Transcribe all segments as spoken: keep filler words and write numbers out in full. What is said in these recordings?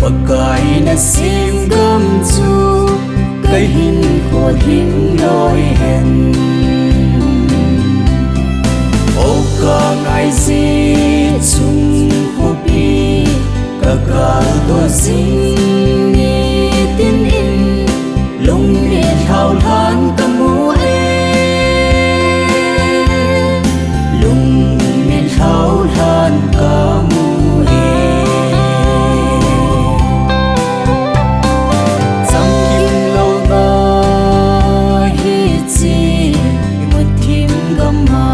Pakai nasem gam chu kahin kholhing loi hen. O kangaije chung khopi, kakaldoh jing nitin in, lungmit lhaolhan kamu e, lungmit lhaolhan kamu e. Chamkim louna hiche muthim gam a,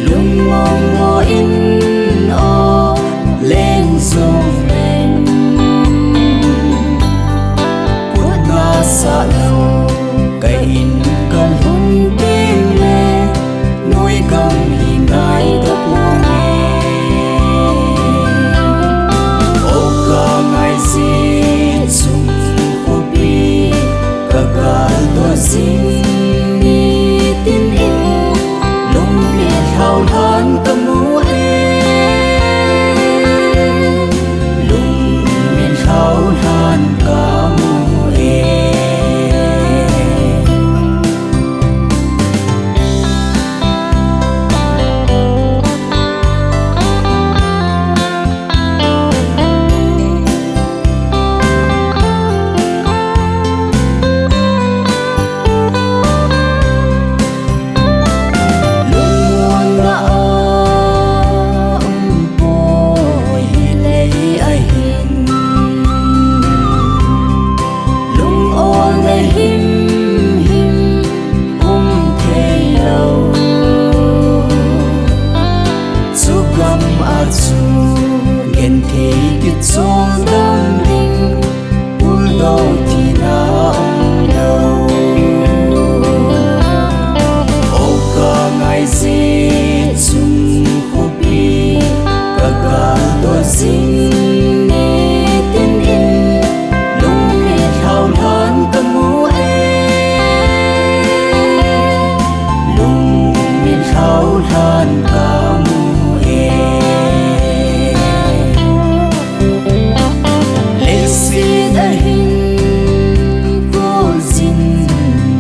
lungmong mo in o leng jong leng, kut nasah lou ka in kalhun tengle, noi gam hi ngai tapong e. O kangaije chung khopi, kakaldoh jing nitin in, lungmit lhaolhan kamu e, lungmit lhaolhan kamu e. Lungmonna a umpoi hilei ahin, lungol le himhim um theilou. Chugam a chu genthei kichol dam ding, puldo thina umlou. O kangaije chung khopi, kakaldoh jing nitin in, lungmit lhaolhan kamu e, lungmit lhaolhan kamu e. Leiset a hin kholjin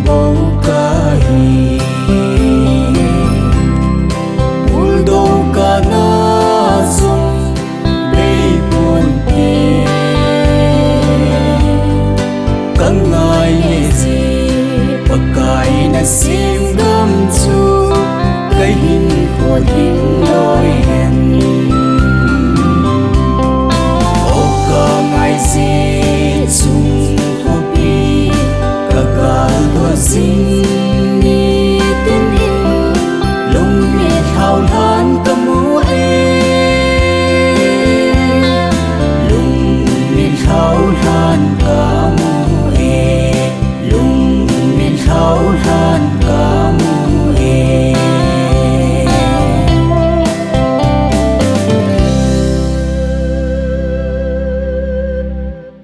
bou kahi, puldo kana jong beipon te. Kangaije Pakai nasem gam chu kahin kholhing loi hen. O kangaije chung khopi, kakaldoh jing